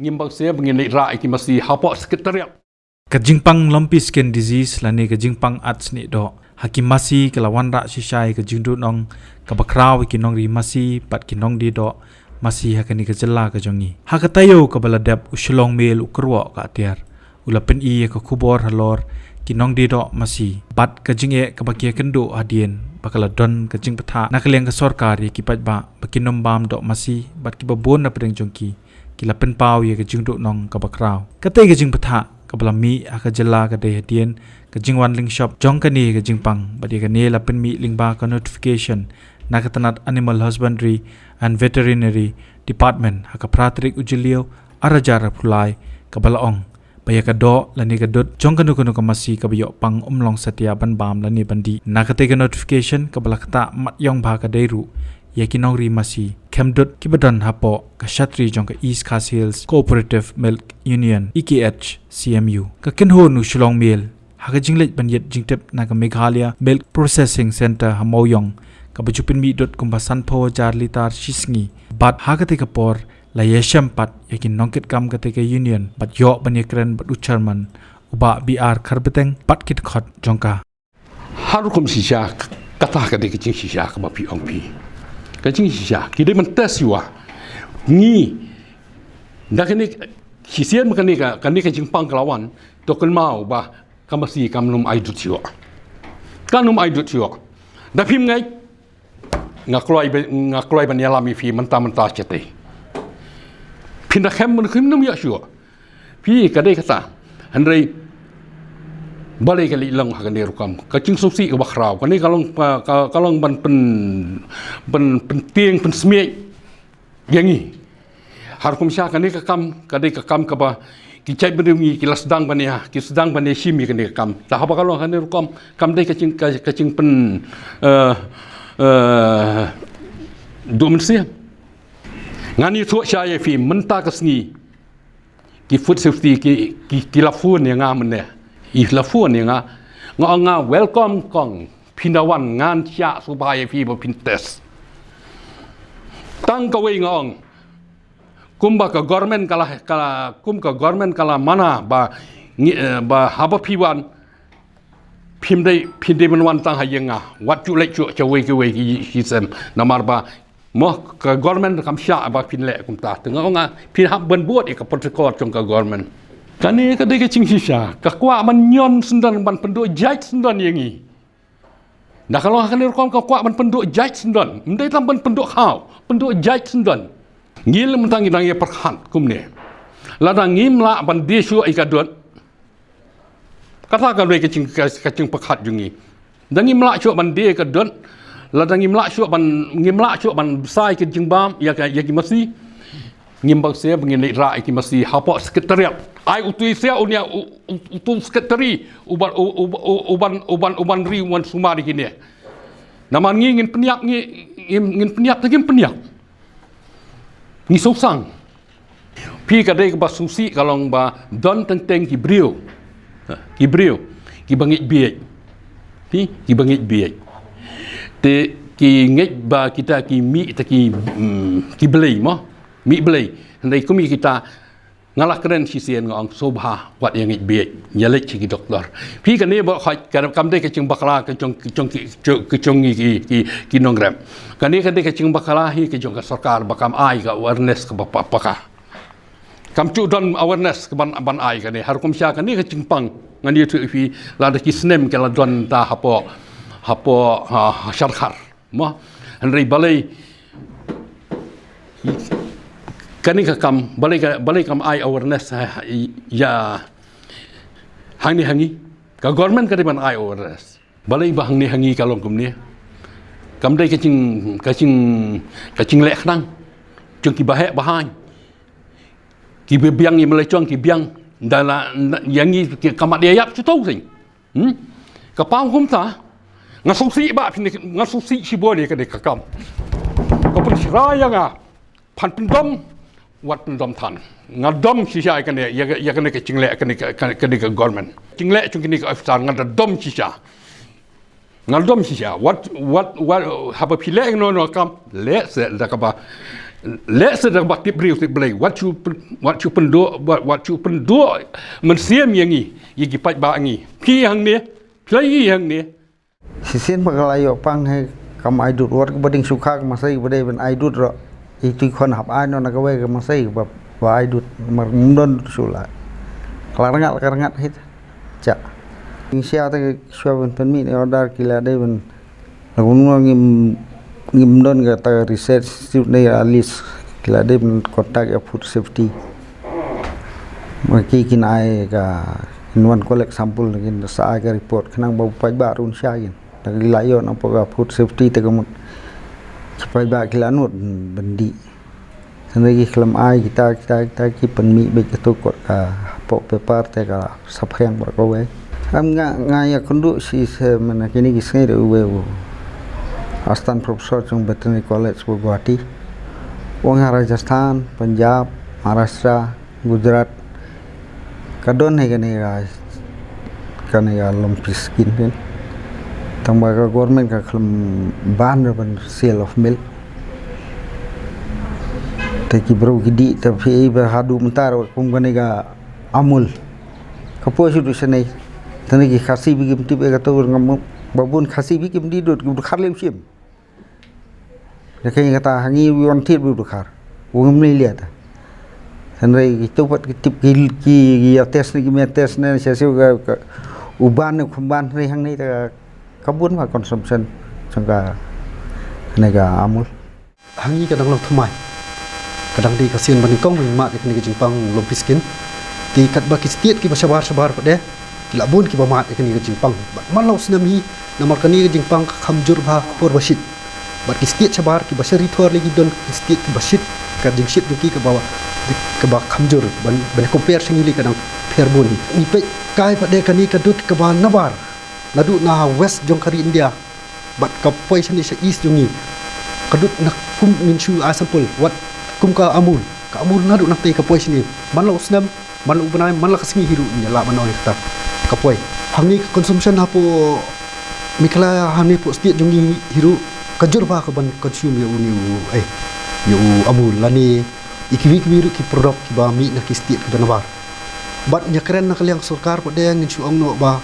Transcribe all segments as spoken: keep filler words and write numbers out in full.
Ngim bang se ba ngin leit rah ïa ki masi hapoh Secretariat. Ka jingpang lumpy skin disease lane ka jingpang at snieh doh ha ki masi ka la wanrah shisha ïa ka jingduhnong kaba khraw ïa ki nongri masi bad ki nongdie doh masi ha kane ka jylla ka jong ngi. Ha ka taïew kaba la dep u Shillong Mail u kyrwoh ka atiar u la pyni ïa ka khubor halor ki nongdie doh masi bad ka jingeh kaba ki ïakynduh hadien ba ka la don ka jingbthah na ka liang ka sorkar ïa ki paidbah ba kin ym bam doh masi bad kiba bun na pdeng jong ki ki la pynpaw ïa ka jingduhnong kaba khraw. Katei ka jingbthah kaba la mih ha ka jylla ka dei hadien ka jingwan lyngshop jong kane ka jingpang bad ïa kane la pynmih lyngba ka notification na ka tnat Animal Husbandry and Veterinary Department ha ka phra tarik u Jylliew ar hajar arphew lai kaba la ong ba ïa ka doh lane ka dud jong kano kano ka masi kaba ïoh pang ym long satia ban bam lane ban dih. Na katei ka notification kaba la ktah mat ïong bha ka dei ruh ïa ki nongri masi khem dud kiba don hapoh ka shatri jong ka East Khasi Hills Cooperative Milk Union, E K H C M U. Ka kynhun u Shillong Mail ha ka jingleit ban ïit jingtip na ka Meghalaya Milk Processing Centre ha Mawiong kaba ju pynmih dud kumba sanphew hajar litar shi sngi bad ha katei ka por la ïashem pat ïa ki nongkitkam katei ka union bad ïoh ban ïakren bad u chairman u Bah B R Kharbeteng bad ki dkhot jong ka. Har rukom shisha, kata ka dei ka jingshisha kaba phi ong phi. Ka jingshisha ki dei ban test ïa ngi. Da kane shisien ma kane ka, kane ka jingpang ka la wan, to kynmaw ba ka masi kam nym ai dud shuh. Kam nym ai dud shuh. Da phim ngeit, nga kloi ba, nga kloi ban ïalam ïa phi mynta mynta shatei. Phin da khem ban khem nym ïa shuh. Phi ka dei kata. Hynrei balei ka leit long ha kane rukom. Ka jingsngewsih kaba khraw. Kane ka long, ka, ka, ka long ban pyn, ban pyntieng pynsmiej ïa ngi. Har kumsha kane ka kam, ka dei ka kam kaba ki jaitbynriew ngi ki la sdang ban ïa, ki sdang ban ïashim ïa kane ka kam. Te haba ka long ha kane rukom, kam dei ka jing, ka, ka jingpyn, eh, eh, duh mynsiem. Ngan ïathuh shai ïa phi mynta ka sngi. Ki food safety ki, ki, ki la phone ïa nga mynne. I la phone ïa nga. Nga ong nga welcome kong. Phin da wan ngan shah sngewbha ïa phi ba phin test. Tang kawei nga ong. Kumba ka government ka la, ka la, kum ka government ka la mana ba ngi, eh, ba haba phi wan phim dei, phim dei ban wan tang ha ïing nga. Wat ju leit shuh sha wei ki wei ki, ki sem. Namar ba mo ka government kam shah ba phin leh kumta. Te nga ong nga phin hap ban bud ïa ka protocol jong ka government. Kane ka dei ka jingshisha. Ka kwah ban ñion syndon ban pynduh jait syndon ïa ngi. Da ka long ha kane rukom ka kwah ban pynduh jait syndon. Ym dei tang ban pynduh khaw, pynduh jait syndon. Ngi lem tang ngi dang ïa pyrkhat kumne. Lada ngim lah ban die shuh ïa ka dud. Kata ka dei ka jing, ka, ka jingpyrkhat jong ngi. Da ngim lah shuh ban die ka dud. Lada ngim lah shuh ban, ngim lah shuh ban bsa ïa ka jingbam ïa ka, ïa ki masi. Ngim bang se ba ngin leit rah ïa ki masi hapoh Secretariat. Ai utu i sia unia u, u, utu Secretary uban, u, u, u, uban, uban, uban ri uban sumar ïa kine. Namar ngi ngin pynïap ngi, ngin, ngin pynïap te ngin pynïap. Ngi suk sang. Phi ka dei kaba sngewsih ka long ba don teng teng ki briew. Ha, ki briew. Kiba ngeit bieit. Phi, kiba ngeit bieit. Te ki ngeit ba kita ki mih ta ki, mm, ki blei mo. Mih blei. Hynrei kum ïa kita nga la kren shisien nga ong sngewbha wat ïa ngeit bieit. Ïa leit sha ki doktor. Phi kane ba khot ka kam dei ka jingbakla ka jong, ka jong ki, ka jong ki, ki, ki, ki nongrep. Kane ka dei ka jingbakla hi ka jong ka sorkar ba kam ai ka awareness kaba pa, paka. Kam ju don awareness ka ban, ban ai kane. Har kumsha kane ka jingpang ngan ïathuh ïa phi lada ki snem ka la don ta hapoh, hapoh, ha, ha Sharkhar. Mo, hynrei balei kane ka kam, balei ka, balei kam ai awareness ha, ha, ïa hangne ha ngi. Ka government ka dei ban ai awareness. Balei ba hangne ha ngi ka long kumne. Kam dei ka jing, ka jing, ka jingleh khnang jong kiba heh ba haiñ. Kiba biang ïa ma la jong ki biang. Da la, ïa ngi ki ka mat ïa ïap shuh to seng. Hmm? Ka pang kumta. Nga sngewsih ba phin, nga sngewsih shibun ïa kane ka kam. Ka pynshrai ïa nga. Phan pyndom, wat pyndom than. Nga dom shisha ïa kane, ïa, ïa kane ka jingleh, kane ka, kane, kane ka government. Jingleh jong kane ka officer, nga da dom shisha. Nga dom shisha. Wat, wat, wat, haba phi leh no, no kam, leh se da kaba. Leh sa da ba tip briew tip Blei. Wat shu pyn-, wat shu pynduh, wat, wat shu pynduh mynsiem ïa ngi, ïa ki paidbah ngi. Phi hangne, phi la ïa hangne. Shisien ba ka la ïoh pang hi kam ai dud, wat kaba ding shu kha ka masai kaba dei ban ai dud ruh. Itu i khon hap ai noh na kawei ka masai kaba, ba ai dud, mar ngim don dud shu la. Ka la rngat, ka rngat hi. Cha. Ngi sha te shuwa ban pynmih ne order ki la dei ban. Lakum ngim, ngim don kata ka research institute ne at least ki la dei ban contact ïa food safety. Ma ki kin ai ka, kin wan collect sample, kin sa ai ka report khnang ba u paidbah ruh un shai kin. Te ki la ïoh na pdeng ka food safety te ka mut ki paidbah ki la nud ban dih. Hynrei ki khlem ai kita, kita, kita ki pynmih beit kato kot ka hapoh paper te ka saphriang bad kawei. Am nga, nga ïakynduh shi sha mynta kine ki sngi da uwei u assistant professor jong Veterinary College Guwahati. U ong ha Rajasthan, Punjab, Maharashtra, Gujarat, ka don hi kane ka, kane ka lumpy skin kan. Tangba ka government ka khlem ban ruh ban sale of milk. Te ki briew ki dih, te phi i ba haduh mynta ruh kum kane ka Amul. Ka poi shuh duh shane. Te ne ki Khasi ba kim tip ïa kato, ngam, ba bun Khasi ba kim dih dud, ki dkhar lem shim. Te kane kata ha ngi wan thied ba dkhar. Wan ngam lei lei ta. Hynrei kito pat ki tip ki, ki, ki ïa test ne kim ïa test ne sha shu ka, ka u ban ne khum ban hynrei hangne ta ka bun ba consumption jong ka, kane ka Amul. Ha ngi ka dang long thymmai. Ka dang dei ka sien ba nyngkong ba ngin mad ïa kane ka jingpang lumpy skin. Te katba ki state kiba shabar shabar pat de ki la bun kiba mad ïa kane ka jingpang. Bad man la u snem hi, namar kane ka jingpang ka kham jur bha ka por ba shit. Bad ki state shabar kiba shari thor lei ki don ki state kiba shit, ka jingshit jong ki kaba, kaba kham jur ban, ban compare sha ngi lei ka dang pher bun hi. Ngi peit kai pat de kane ka dud kaba nabar naduh na west jong ka ri India. Bad ka poi shane sha east jong ngi. Ka dud na kum ngin shu ai sample, wat kum ka Amul. Ka Amul naduh nangtei ka poi shane. Man la u snem, man la u bnai, man la ka sngi hi ruh ngi lah ban ong ïa kata. Ka poi. Hangne ka consumption hapoh Meghalaya, hangne hapoh state jong ngi hi ruh ka jur bha ka ban consume ïa une u, eh, ïa u Amul lane ïa kiwei kiwei ruh ki product kiba mih na ki state kiba nabar. Bad ngi ïakren na ka liang sorkar pat de ngin shu ong noh ba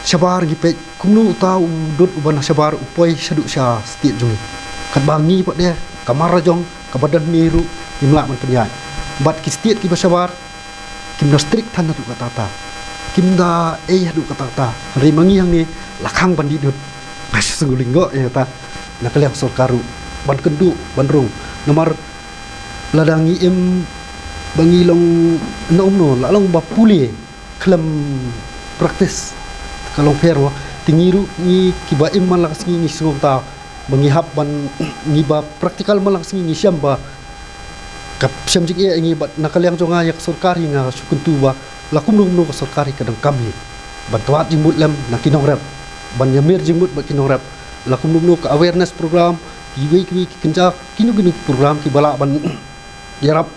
shabar ngi peit kumno uta u dud uba na shabar u poi shaduh sha state jong ngi. Katba ngi pat de ka mar la jong kaba don hangne ruh ngim lah ban pynïaid. Bad ki state kiba shabar kim da strict than haduh katta katta. Kim da ei haduh katta katta. Hynrei ma ngi hangne la khang ban dih dud. Nga shu sngew lyngngoh ïa kata na ka liang sorkar ruh ban kynduh ban rung. Namar lada ngi im ba ngi long na umno, la long ba pule khlem practice ka long pher mo. Te ngi ruh ngi kiba im man la ka sngi ngi sngew ta ba ngi hap ban, ngi ba practical man la ka sngi ngi shem ba ka shem jingeh ïa ngi. Bad na ka liang jong nga ïa ka sorkar hi nga shu kyntu ba la kumno kumno ka sorkar hi ka dang kam hi ban twad jingmut lem na ki nongrep, ban ïamir jingmut bad ki nongrep. La kumno kumno ka awareness program, kiwei kiwei ki kynja, kino kino ki program kiba lah ban ïarap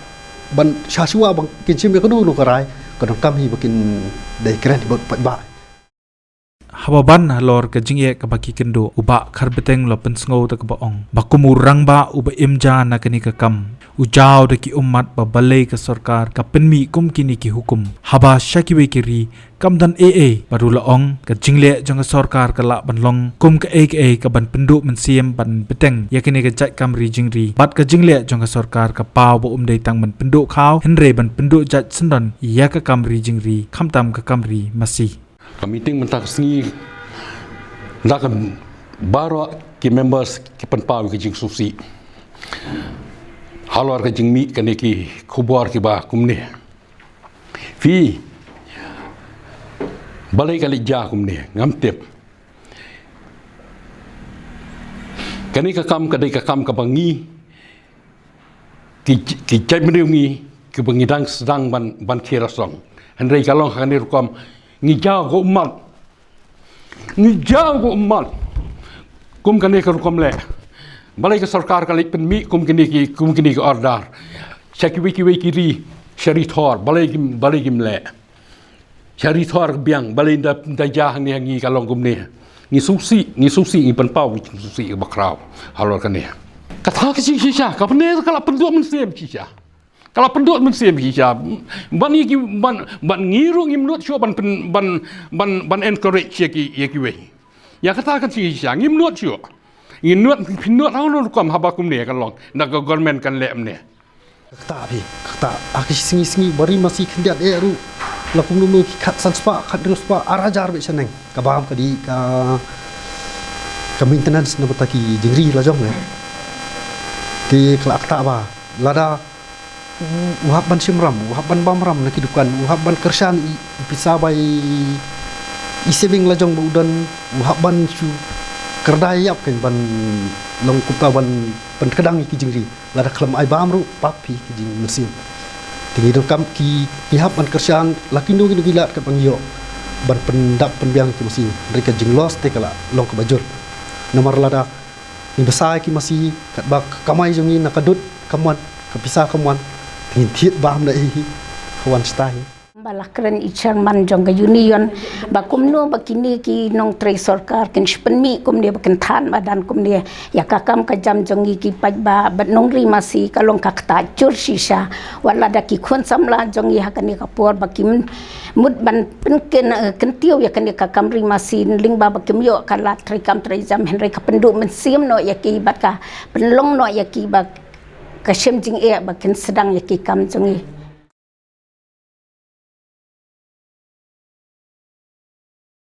ban sha shuwa ba kin shim ïa kano kano ka rai, ka dang kam hi ba kin dei kren hi bad paidbah. Haba ban halor ka jingeh kaba ki kynduh, u Bah Kharbeteng u la pynsngew da kaba ong ba kum u rangbah uba im ja na kane ka kam, u jaw da ki ummat ba balei ka sorkar ka pynmih kum kine ki hukum. Haba sha kiwei ki ri kam don ei ei, bad u la ong ka jingleh jong ka sorkar ka lah ban long kum kaei kaei ka ban pynduh mynsiem ban bteng ïa kane ka jait kam ri jingri. Bad ka jingleh jong ka sorkar ka paw ba um dei tang ban pynduh khaw, hynrei ban pynduh jait syndon ïa ka kam ri jingri, khamtam ka kam ri masi. Ka meeting mynta ka sngi, da ka baroh ki members ki pynpaw ka jingsngewsih halor ka jingmih kane ki khubor kiba kumne. Phi, balei ka leit ja kumne, ngam tip. Kane ka kam ka dei ka kam kaba ngi ki, ki jaitbynriew ngi kiba ngi dang sdang ban, ban khie rasong. Hynrei ka long ha kane rukom, ngi jaw ka ummat. Ngi jaw ka ummat kum kane ka rukom leh. Balei ka sorkar ka leit pynmih kum kine ki, kum kine ki order sha kiwei kiwei ki ri, sha ri thor, balei kim, balei kim leh. Sha ri thor biang, balei nda, nda ja hangne ha ngi ka long kumne. Ngi sngewsih, ngi sngewsih, ngi pynpaw ngi sngewsih bakhraw halor kane. Kata ka jingshisha, ka pyneh ka la pynduh mynsiem shisha. Ka la pynduh mynsiem shisha. Ban ngi ki, ban, ban ngi ruh ngim nud shuh ban pyn, ban, ban, ban encourage ïa ki, ïa kiwei. Ïa kata ka jingshisha, ngim nud shuh. Ngin nud, phin nud hangno rukom haba kumne kan long. Na ka government kan leh mynne. Kata phi, kata, ha ki sngi sngi, ba ri masi khyndiat eh ruh. La kumno mo ki khatsan spah, khathynriew spah, ar hajar beit shaneng. Ka bam ka dih, ka, ka maintenance na bynta ki jingri la jong eh. Te ka la kata ba, lada u, u hap ban shim ram, u hap ban bam ram na ki dukan, u hap ban kyrshan i, i pisa ba i, i saving la jong ba u don, u hap ban shu kyrda ïap kan ban long kumta ban pynkdang ïa ki jingri. Lada khlem ai bam ruh pap phi ki jingmynsiem. Te ngi donkam ki, ngi hap ban kyrshan la kino kino ki lad katba ngi ïoh ban pyndap pynbiang ki masi. Hynrei ka jingloss te ka la long kaba jur. Namar lada ngi bsa ïa ki masi katba ka kamai jong ngi na ka dud kam wan, ka pisa kam wan, te ngin thied bam da hi hi. Ka wan stai. Ba la kren i chairman jong ka union ba kumno ba kine ki nongtrei sorkar kin sa pynmih kumne ba kin than madan kumne ïa ka kam ka jam jong ngi ki paidbah bad nongri masi. Ka long ka ktah jur shisha. Wat lada ki khun samla jong ngi ha kane ka por ba ki mut ban pynken, eh, kyntiew ïa kane ka kam ri masi lyngba ba kim ïoh ka lad trei kam trei jam, hynrei ka pynduh mynsiem noh ïa ki bad ka pynlong noh ïa ki ba ka shem jingeh ba kin sdang ïa ki kam jong ngi.